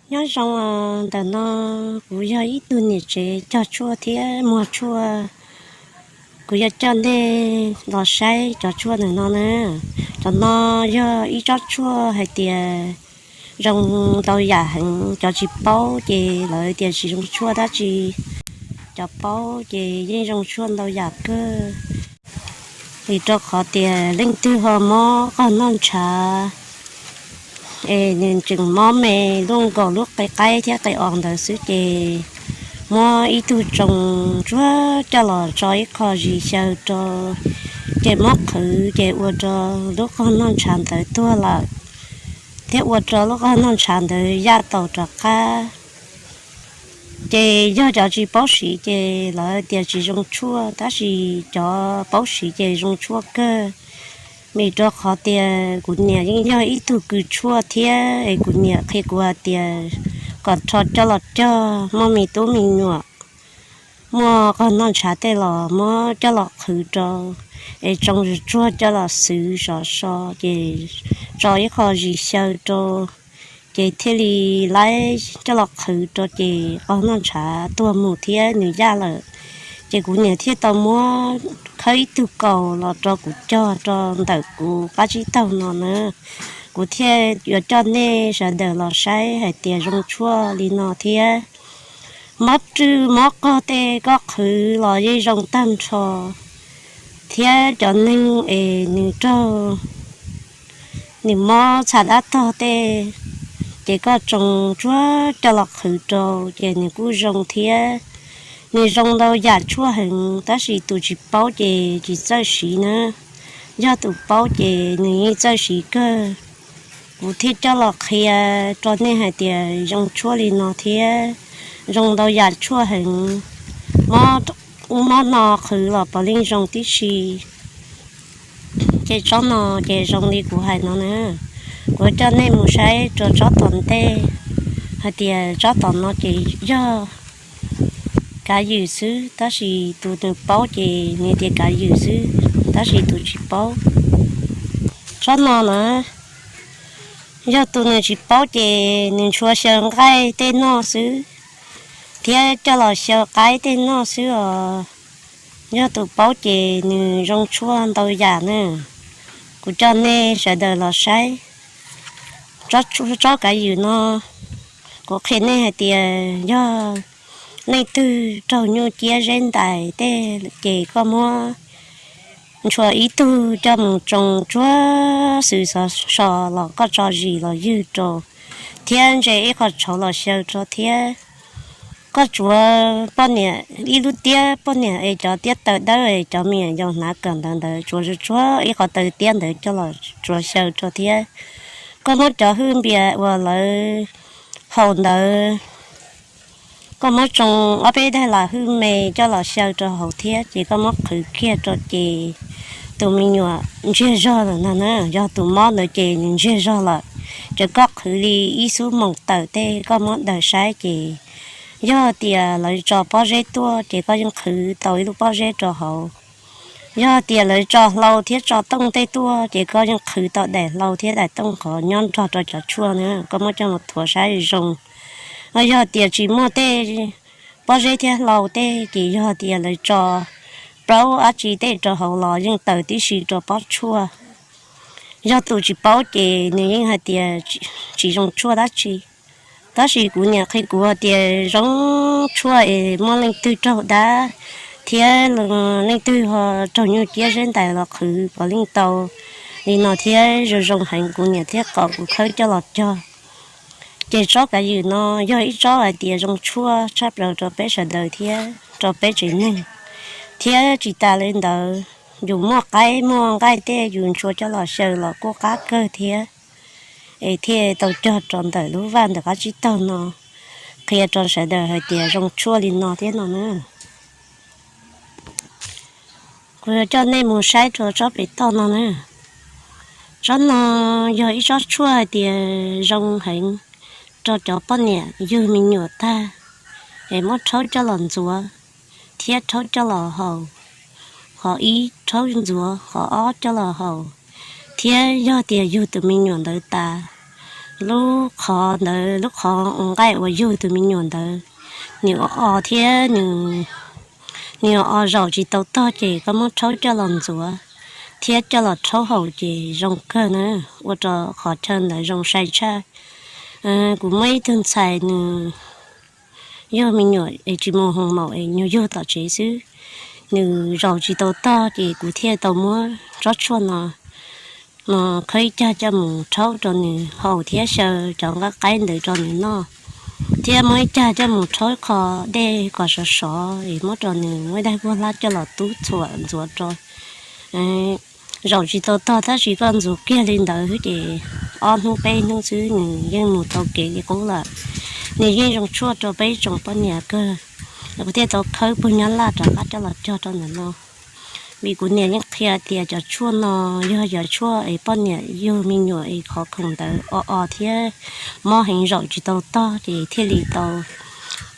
Nyob zoo, ntawm no kuv yog ib tug niam tsev cog tshuaj thiab muag tshuaj. Kuv yuav coj nej los saib cov tshuaj ntawm no na. Cov no yog ib tsob tshuaj hais tias zoo ntau yam heev, cov tsis paub ces lawv tias tsis zoo tshuaj dab tsi, cov paub ces yeej zoo tshuaj ntau yam kawg. Vim rau qhov tias leej twg ho mob qog noj ntshav es nws tseem mob me luaj nkaus lub qe qaib thiab qe os ntawd xwb ces muab ib tug tsoo tsuag coj los tso ib qho zis xyaw rau, ces muab qhwv ces ua rau lub qog noj ntshav ntawd tuag lawm, thiab ua rau lub qog noj ntshav ntawd yaj tau rov qab. Ces yog cov tsis paub siv ces lawv tias tsis zoo tshuaj, tab sis cov paub siv ces zoo tshuaj kawg. Vim rau qhov tias kuv niam yeej yog ib tug kws tshuaj thiab es kuv niam qhia kuv hais tias kom rho coj los cog, muaj me tub me nyuam, muaj qog noj ntshav tej los muab coj los qhwv rau, es tsoo tsuag coj los xwv sov so, ces tso ib qho zis xyaw rau, ces thiaj li laib coj los qhwv rau ces qog noj ntshav tuag mus thiab nws yaj lawm. Ces kuv niam thiaj tau muab khawb ib tug kaus los rau kuv cog rau ntawm kuv qab tsib taug no na. Kuv thiaj yuav coj nej sawv daws los saib hais tias zoo tshuaj li no thiab. Mob rwj mob qog tej koj qhwv los yeej zoo tag nrho, thiab cov neeg es nws raug, nws mob txha dab tog tej, ces koj tsoo tsuag coj los qhwv rau ces nws kuj zoo thiab. Nws zoo ntau yam tshuaj heev, tab sis tus tsis paub ces tsis txawj siv na. Yog tus paub ces nws yeej txawj siv kawg. Kuv thiaj coj los qhia rau nej hais tias zoo tshuaj li no thiab, zoo ntau yam tshuaj heev. Mob ub mob no qhwv los puav leej zoo tib si. Ces tsob no ces zoo li kuv hais no na. Kuv coj nej mus saib rau tsob tom ntej, hais tias tsob tom no ces yog kav ywm xwb, tab sis tus nws paub ces nws tias kav ywm xwb, tab sis tus tsis paub. Tsob no na, yog tus nws tsis paub ces nws ntshua xyaw nqaij tej noj xwb, thiab coj los xyaw qaib tej noj xwb os. Yog tus paub ces nws zoo tshuaj ntau yam na. Kuv coj nej sawv daws los saib tsob kav ywm no. Kuv qhia nej hais tias yog leej twg raug nyuj ciab zeb ntais tej ces koj muab ntshua ib tug coj mus tsoo tsuag xwb so los koj tso zis los ywg rau, thiab ntse ib qho tshauv los xyaw rau thiab. Koj tsuav poj niam ib lub tiab poj niam es cov tiab taw dawb es cov me nyuam yaus hnav kawm ntawv ntawd tsuav tsuag ib qho taw tiab ntawd coj los tsuav xyaw rau thiab. Koj muab cov hwj npias uas lawv haus ntawd, koj muab tsoo ob peb daim lam hwj me coj los xyaw rau hauv thiab ces koj muab qhwv kiag rau ces tus me nyuam ntsiag zog lawm no na. Yog tus mob ntawd ces nws ntsiag zog lawm, ces koj qhwv li ib xub moos tawm tej koj muab daws saib ces yog tias lawv tso pob zeb tuaj ces koj yeej qhwv tau ib lub pob zeb rau hauv. Yog tias lawv tso hlau thiab tso tooj tej tuaj ces koj yeej qhwv tau daim hlau thiab daim tooj qhov nyob nrog rau cov tshuaj na, koj muab coj mus thuav saib zoo. Yog tias tsis muaj tej pob zeb thiab hlau tej ces yog tias lawv tso plaub dab tsi tej rau hauv los yeej tawm tib si rau pob tshuaj. Yog tus tsis paub ces nws yeej hais tias tsis zoo tshuaj dab tsi. Tab sis kuv niam qhia kuv hais tias zoo tshuaj es muaj leej twg raug dab thiab leej twg ho raug nyuj ciab zeb ntais los qhwv puav leej tau li no thiab zoo zoo heev, kuv niam thiaj kom kuv khawb coj los cog. Ces tsob kav ywm no yog ib tsob hais tias zoo tshuaj tshaj plaws rau peb sawv daws thiab rau peb tsev neeg. Thiab tsis tas li ntawd, yus muaj qaib muaj nqaij tej yus ntshua coj los xyaw los kuj qab kawg thiab. Es thiaj tau cog rau ntawm lub vaj ntawm qab tsib taug no, qhia rau sawv daws hais tias zoo tshuaj li no thiab no na. Kuv yuav coj nej mus saib rau tsob pem toj no na. Tsob no yog ib tsob tshuaj hais tias zoo heev rau cov poj niam yug me nyuam tag, es muab rhaub coj los ntxuav, thiab rhaub coj los haus. Qhov ib rhaub ntxuav, qhov ob coj los haus, thiab yog tias yug tus me nyuam ntawd tas, Lub qhov ntawd, lub qhov nqaij uas yug tus me nyuam ntawd, nws o o thiab nws, nws o o zaum tsis tau tog ces koj muab rhaub coj los ntxuav thiab coj los rhaub haus ces zoo kawg na, ua rau qhov chaw ntawd zoo sai tshaj. Kuv muaj ib tug ntxhais nws yug me nyuam es tsis mus hoo maum es nyuag yug tom tsev xwb, nws zaum tsis tau tog ces kuv thiaj tau muab tsob tshuaj no, no khawb ib cag coj mus rhaub rau nws haus thiab xyaw cov nqaij qaib ntawd rau nws noj, thiab muab ib cag coj mus rhaub qho dej kom sov sov es muab rau nws muab ib daig vuag hlab coj los tub txhuam ntxuav rau. Zaum tsis tau tog tab sis koj ntxuav kiag li ntawd ces ob hnub peb hnub xwb nws yeej mus tau kev li qub lawm. Nws yeej zoo tshuaj rau peb tsoom poj niam kawg. Kuv thiaj tau khawb puag nyob laj rov qab coj los cog rau ntawm no. Vim kuv niam yeej qhia tias cov tshuaj no yog cov tshuaj es poj niam yug me nyuam es qhov khoom ntawd o o thiab mob heev zaum tsis tau tog ces thiaj li tau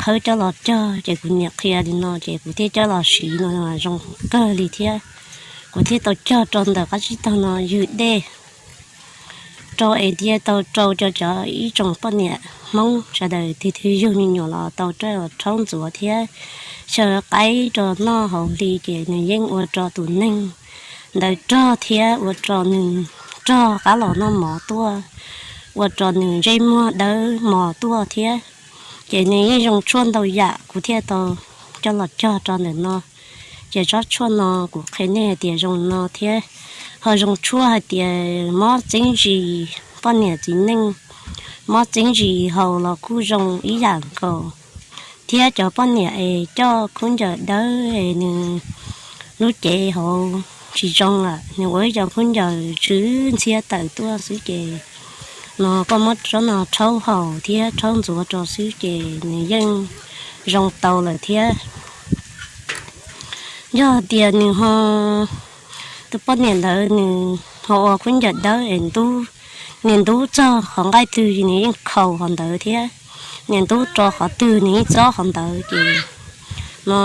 khawb coj los cog. Ces kuv niam qhia li no ces kuv thiaj coj los siv no zoo kawg li thiab. Kuv thiaj tau cog rau ntawm qab tsib taug no ywg dej rau es thiaj tau rau cov, cov ib tsoom poj niam Hmoob sawv daws tig twg yug me nyuam los tau rau rhaub ntxuav thiab xyaw qaib rau noj haus hli ces nws yeej ua rau tus neeg ntawd rog thiab ua rau nws rog qab los noj mov tuaj, ua rau nws ntsej muag dawb mos tuaj thiab. Ces nws yeej zoo tshuaj ntau yam kuv thiaj tau coj los cog rau ntawm no. Ces tsob tshuaj no kuv qhia nej hais tias zoo no thiab ho zoo tshuaj hais tias mob txeeb zis, poj niam txiv neej mob txeeb zis haus los kuj zoo ib yam nkaus. Thiab cov poj niam es coj khaub ncaws dawb es nws lub cev hauv tsis zoo lawm, nws ua ib co khaub ncaws tsw ntxhiab tawm tuaj xwb ces no koj muab tsob no rhaub haus thiab rhaub ntxuav rau xwb ces nws yeej zoo tau lawm thiab. Yog tias nws ho, tus poj niam ntawd nws ho ua khaub ncaws dawb es ntub, nws ntub txog qhov nqaij twg nws yeej khaus qhov ntawd thiab, nws ntub rau qhov twg nws yeej txob qhov ntawd ces no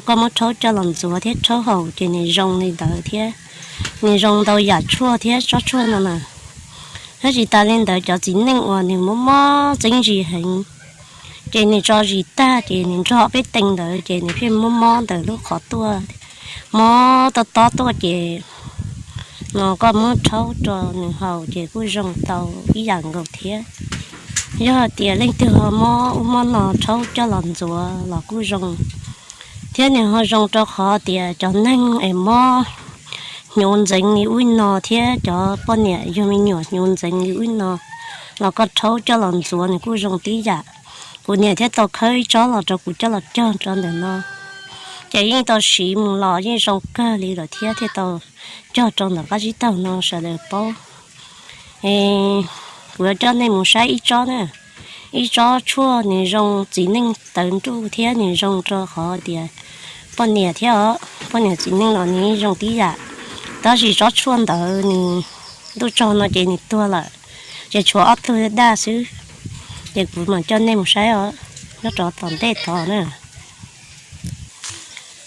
koj muab rhaub coj los ntxuav thiab rhaub haus ces nws zoo li ntawd thiab. Nws zoo ntau yam tshuaj thiab tsob tshuaj no na. Thiab tsis tas li ntawd cov txiv neej uas nws mob mob txeeb zis heev ces nws tso zis tag ces nws nrog peb tees ntawd ces nws pheej mob mob ntawm lub qhov tuaj, mob tob tob tuaj ces no koj muab rhaub rau nws haus ces kuj zoo tau ib yam nkaus thiab. Yog tias leej twg ho mob ub mob no rhaub coj los ntxuav los kuj zoo. Thiab nws ho zoo rau qhov tias cov neeg es mob hnyuv ntxeev li ub no thiab cov poj niam yug me nyuam hnyuv ntxeev li ub no los koj rhaub coj los ntxuav nws kuj zoo tib yam. Kuv niam thiaj tau khawb ib tsob los rau kuv coj los cog rau ntawm no. Ces yeej tau siv mus los yeej zoo kawg li lawm thiab thiaj tau cog rau ntawm qab tsib taug no sawv daws paub. Kuv yuav coj nej mus saib ib tsob na, ib tsob tshuaj nws zoo txiv neej tawv nruj thiab nws zoo rau qhov tias poj niam thiab os, poj niam txiv neej los nws zoo tib yam. Tab sis tsob tshuaj ntawd nws ntuj tsaug no ces nws tuag lawm, ces tshuav ob tug daj xwb. Ces kuv mam coj nej mus saib os, nyob rov tom ntej tod na.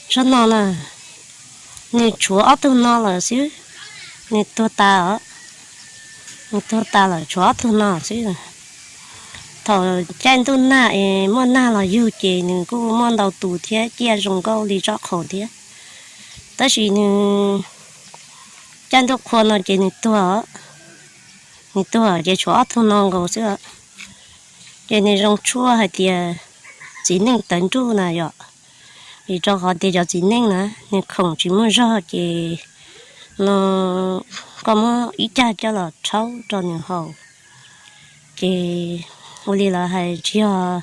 Tsob no na, nws tshuav ob tug no lawm xwb, nws tuag tas os, nws tuag tas lawm tshuav ob tug no xwb. Thaum caij ntuj nag es muaj nag los yug ces nws kuj muaj ntau tus thiab ciaj zoo nkauj li tsob qhaum thiab. Tab sis nws caij ntuj qhua no ces nws tuag, nws tuag ces tshuav ob tug no nkaus xwb. Ces nws zoo tshuaj hais tias txiv neej tawv nruj na yom, vim rau qhov tias cov txiv neej na nws khoom tsis muaj zog ces no koj muab ib cag coj los rhaub rau nws haus. Ces ua li lawv hais tsis yog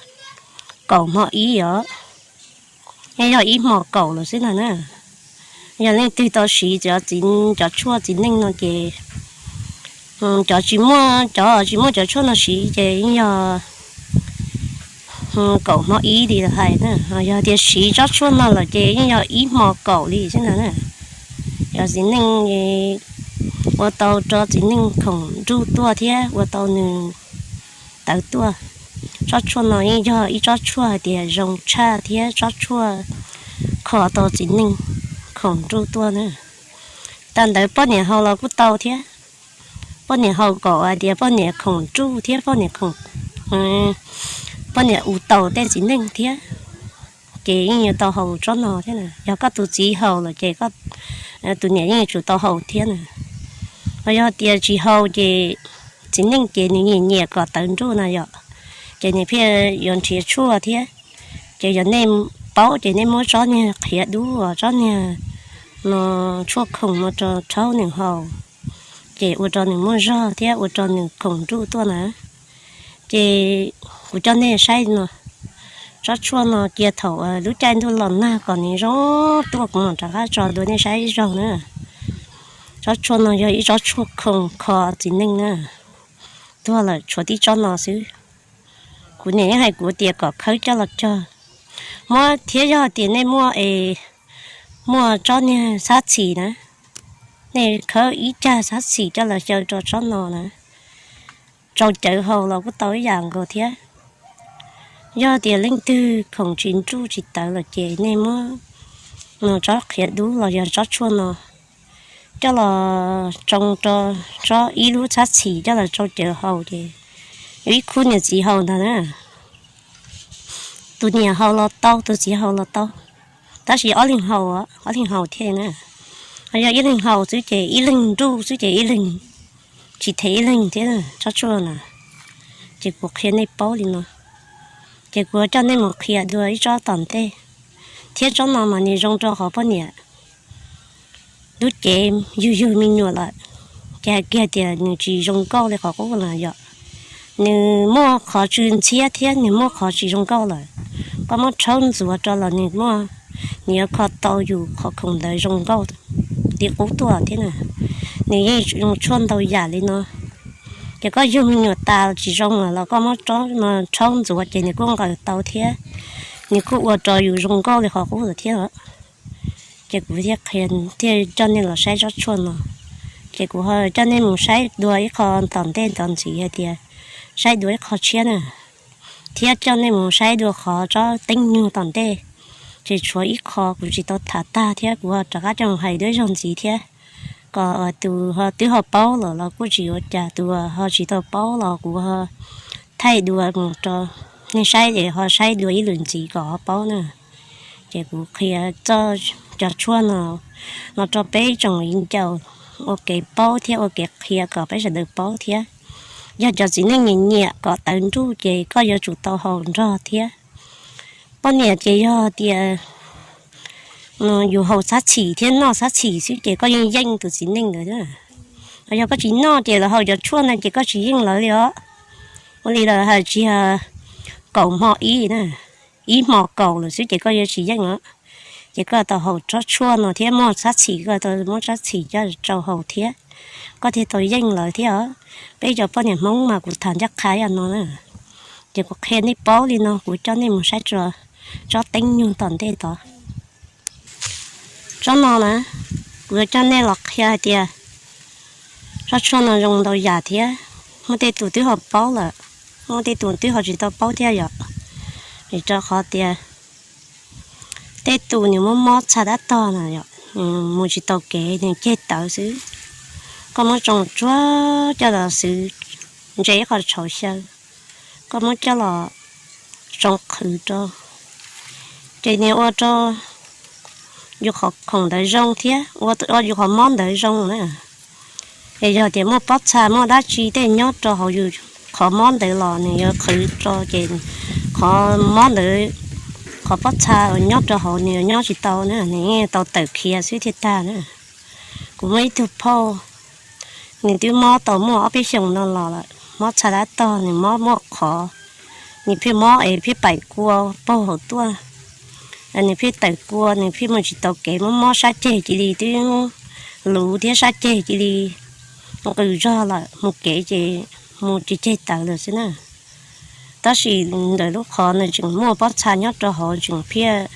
kaum hmo ib os, yeej yog ib hmos kaum lawm xwb ntag na. Yog leej twg tau siv cov txiv, cov tshuaj txiv neej no ces cov tsis muaj, cov tsis muaj cov tshuaj no siv ces yeej yog kaum hmo ib li lawv hais na. Yog tias siv tsob tshuaj no lawm ces yeej yog ib hmo kaum li xwb ntag na. Cov txiv neej ua tau rau txiv neej khoom nruj tuaj thiab ua tau nws tawv tuaj. Tsob tshuaj no yeej yog ib tsob tshuaj hais tias zoo tshaj thiab tsob tshuaj kho tau txiv neej khoom nruj tuaj na. Tag ntawd poj niam haus los kuj tau thiab. poj niam haus kom hais tias poj niam khoom nruj thiab poj niam khoom, poj niam ua tau tej txiv neej thiab, ces yeej yuav tau haus tsob no thiab na. Yog koj tus txiv haus lawm ces tus niam yeej yuav tsum tau haus thiab na. Ho yog tias tsis haus ces txiv neej ces nws nyiam nyiam kom tawv nruj na yom, ces nws thiaj yuav nrhiav tshuaj thiab. Ces yog nej paub ces nej muab tsob niag qhiav dub, tsob niag no tshuaj khoom no rau rhaub nws haus, ces ua rau nws muaj zog thiab ua rau nws khoom nruj tuaj na. Ces kuv coj nej saib no, tsob tshuaj no cia thaum lub caij ntuj los nag kom nws zoo tuaj kuv mam rov qab tso dua nej saib ib zaug na. Tsob tshuaj no yog ib tsob tshuaj khoom kho txiv neej na. Tuag lawm tshuav tib tsob no xwb. Kuv niam yeej hais kuv tias kom khawb coj los cog. Muab thiab yog tias nej muaj es muaj tsob niag xab txhim na, nej khawb ib cag xab txhim coj los xyaw rau tsob no na. Tsau cawv haus los kuj tau ib yam nkaus thiab. Yog tias leej twg khoom tsis nruj tsis tawv lawm ces nej muab tsob qhiav dub los yog tsob tshuaj no coj los tsoo rau tsob ib lub xab txhim coj los tsau cawv haus ces yuav ib khub niam txiv haus ntag na. Tus niam haus los tau, tus txiv haus los tau, tab sis ob leeg haus, ob leeg haus thiaj na. Ho yog ib leeg haus xwb ces ib leeg nruj xwb ces ib leeg tsis them ib leeg thiab tsob tshuaj na. Ces kuv qhia nej paub li no, ces kuv coj nej mus qhia dua ib tsob tom ntej. Thiab tsob no mas nws zoo rau qhov poj niam lub cev yug yug me nyuam lawm, ces hais kiag tias nws tsis zoo nkauj li qhov qub na yom. Nws muaj qhov tsw ntxhiab thiab nws muaj qhov tsis zoo nkauj lawm. Koj muab rhaub ntxuav rau los nws muaj, nws yuav kho tau yus qhov khoom ntawd zoo nkauj li qub tuaj thiab na. Nws yeej zoo tshuaj ntau yam li no. Ces koj yug me nyuam tas tsis zoo lawm los koj muab rhaub ntxuav ces nws kuj nqaws tau thiab, nws kuj ua rau yus zoo nkauj li qhov qub lawm thiab. Ces kuv thiaj qhia, thiaj coj nej los saib tsob tshuaj no. Ces kuv ho coj nej mus saib dua ib qho tom ntej tom ntxiv hais tias saib dua ib qho tshiab na, thiab coj nej mus saib dua qhov tsob teeb nyug tom ntej. Ces tshuav ib qho kuv tsis tau tham tag thiab kuv ho rov qab coj mus hais dua ib zaug ntxiv thiab, kom tus ho twb ho paub lawm los kuj tsis ua cas, tus ho tsis tau paub los kuv ho thaij dua mus rau nej saib es ho saib dua ib lwm ntxiv kom ho paub na. Ces kuv qhia txoj cov tshuaj no, no rau peb tsoom viv ncaus ua kev paub thiab ua kev qhia kom peb sawv daws paub thiab. Yog cov txiv neej nyiam nyiam kom tawv nruj ces koj yuav tsum tau haus nrog thiab. Poj niam ces yog tias yus haus xab txhim thiab noj xab txhim xwb ces koj yeej yeej tus txiv neej ntawd. Yog koj tsis noj ces lawv haus cov tshuaj no ces koj tsis yeej lawv li os. Ua li lawv hais tsis yog kaum hmo ib na, ib hmo kaum lawm xwb ces koj yuav tsis yeej os. Ces koj tau haus tsob tshuaj no thiab muaj xab txhim, koj tau muab tsob txhim coj tsau haus thiab, koj thiaj tau yeej lawv thiab os. Peb cov poj niam Hmoob mas kuv tham ncaj qha ib yam no na. Ces kuv qhia nej paub li no, kuv coj nej mus saib tsob teeb nyug tom ntej tod. Tsob no na, kuv yuav coj nej los qhia hais tias tsob tshuaj no zoo ntau yam thiab. Muaj tej tus twb ho paub lawm, muaj tej tus twb ho tsis tau paub thiab yom. Vim rau qhov tias tej tus nws muab mob txha tab tog na yom, nws mus tsis tau kev, nws ceg tawv xwb. Koj muab tsoo tsuag coj los xwb, ntse ib qho tshauv xyaw, koj muab coj los tsoo qhwv rau, ces nws ua rau yus qhov khoom ntawd zoo thiab ua yus qhov mob ntawd zoo na. Es yog tias muaj pob txha muaj dab tsi tej nyob rau hauv yus qhov mob ntawd los nws yuav qhwv rau ces qhov mob ntawd, qhov pob txha nyob rau hauv nws yuav nyob tsis tau na, nws yeej tau tawm khiav xwb thiaj tag na. Kuv muaj ib tug phauj, nws twb mob tau muaj ob peb xyoos no los lawm, mob txha tab tog, nws mob muaj qhov, nws pheej mob es pheej paim kua paug hauv tuaj, nws pheej tawm kua, nws pheej mus tsis tau kev, mob mob sab ceg cia li twb luv thiab sab ceg cia li nqws zog lawm, mus kev ces mus ceg ceg tawv lawm xwb na. Tab sis ntawm lub qhov nws tseem muaj pob txha nyob rau hauv, tseem pheej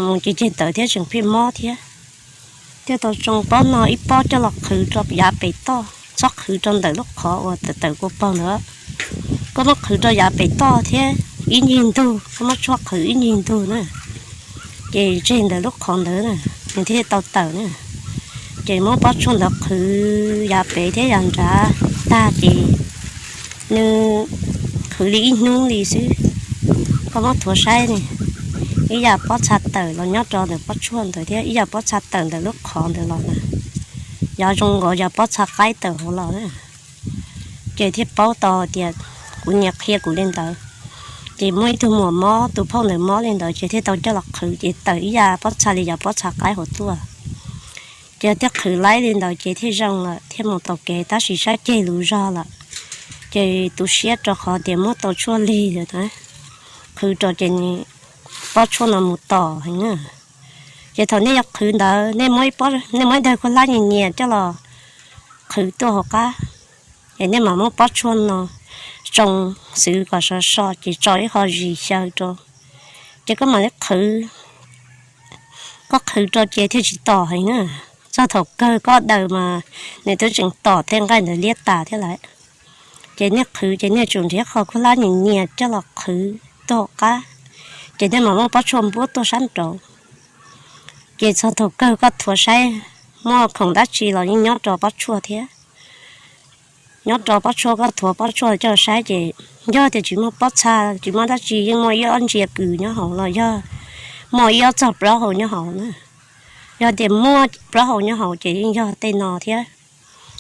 mus ceg ceg tawv thiab tseem pheej mob thiab. Thiaj tau tsoo pob no ib pob coj los qhwv rau yav pem toj, txhob qhwv rau ntawm lub qhov uas tawm tawm kua paug ntawd. Koj muab qhwv rau yav pem toj thiab ib ncig ntug, koj muab tshuaj qhwv ib ncig ntug na, ces tseg ntawm lub qhov ntawd na, nws thiaj tau tawm na. Ces muab pob tshuaj ntawd qhwv yav pem thiab yav nrad tag ces nws qhwv li ib hnub li xwb. Koj muab thuav saib ne, ib yam pob txha tawm los nyob rau ntawm pob tshuaj ntawd thiab ib yam pob txha tawm ntawm lub qhov ntawd los na. Yog zoo nkaus yog pob txha qaib tawm hauv los na. Ces thiaj paub tau tias kuv niam qhia kuv li ntawd. Ces muaj ib tug muam mob, tus phauj ntawd mob li ntawd ces thiaj tau coj los qhwv ces tawm ib yam pob txha li yog pob txha qaib hauv tuaj. Ces thiaj qhwv laib li ntawd ces thiaj zoo lawm thiaj mus tau kev tab sis sab ceg lus zog lawm. Ces tu siab rau qhov tias muab tau tshuaj lig lawm na, qhwv rau ces pob tshuaj no mus tom heev na. Ces thaum nej yuav qhwv ntawd nej muab ib daig khaub hlab nyias nyias coj los qhwv tuaj hauv qab, es nej mam muab pob tshuaj no tsoo xwv kom sov so ces tso ib qho zis xyaw rau, ces koj mam li qhwv. Koj qhwv rau ces thiaj tsis tom heev na. Txog thaum kawg koj daws mas nws twb tseem tom tej nqaij ntawd liab tas thiab lawm. Ces nej qhwv ces nej tsum nrhiav qho khaub hlab nyias nyias coj los qhwv tuaj hauv qab, ces nej mam muab pob tshuaj npuab tuaj sab nraud. Ces txog thaum kawg koj thuav saib muaj khoom dab tsi los yeej nyob rau pob tshuaj thiab. Nyob rau pob tshuaj koj thuav pob tshuaj coj saib ces yog tias tsis muaj pob txha tsis muaj dab tsi yeej muaj ib ob ntsia kws nyob hauv los yog muaj ib ob txog plaub hau nyob hauv na. Yog tias muaj plaub hau nyob hauv ces yeej yog tej no thiab.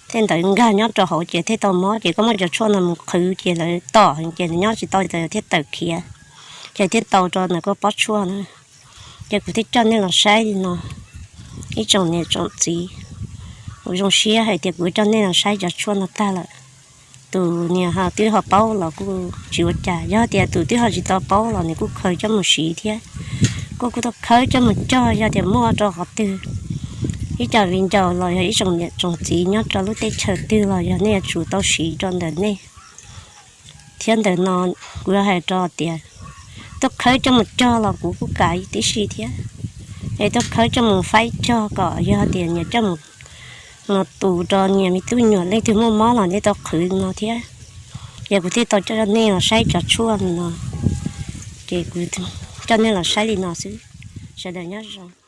Tej ntawd nkag nyob rau hauv ces thiaj tau mob ces koj muab cov tshuaj no mus qhwv ces lawv tom ces nws nyob tsis tau ces thiaj tawm khiav, ces thiaj tau rau ntawm koj pob tshuaj na. Ces kuv thiaj coj nej los saib li no, ib tsoom niam tsoom txiv. Kuv zoo siab hais tias kuv coj nej los saib cov tshuaj no tag lawm. Tus niag ho twb ho paub los kuj tsis ua cas, yog tias tus twb ho tsis tau paub los nws kuj khaws coj mus siv thiab. Kuj kuj tau khawb coj mus cog yog tias muaj rau qhov twg, ib co viv ncaus los yog ib tsoom niam tsoom txiv nyob rau lub teb chaws twg los yog nej yuav tsum tau siv rau ntawm nej. Thiab ntawm no kuv yuav hais rau tias tuaj khawb coj mus cog los kuv kuj kam tib si thiab. Es tuaj khawb coj mus faib cog kom yog tias nyias coj mus tus rau nyias me tub nyuam leej twg muaj mob los nej tau qhwv no thiab. Ces kuv thiaj tau coj nej los saib cov tshuaj no. Ces kuv coj nej los saib li no xwb. Sawv daws nyob zoo.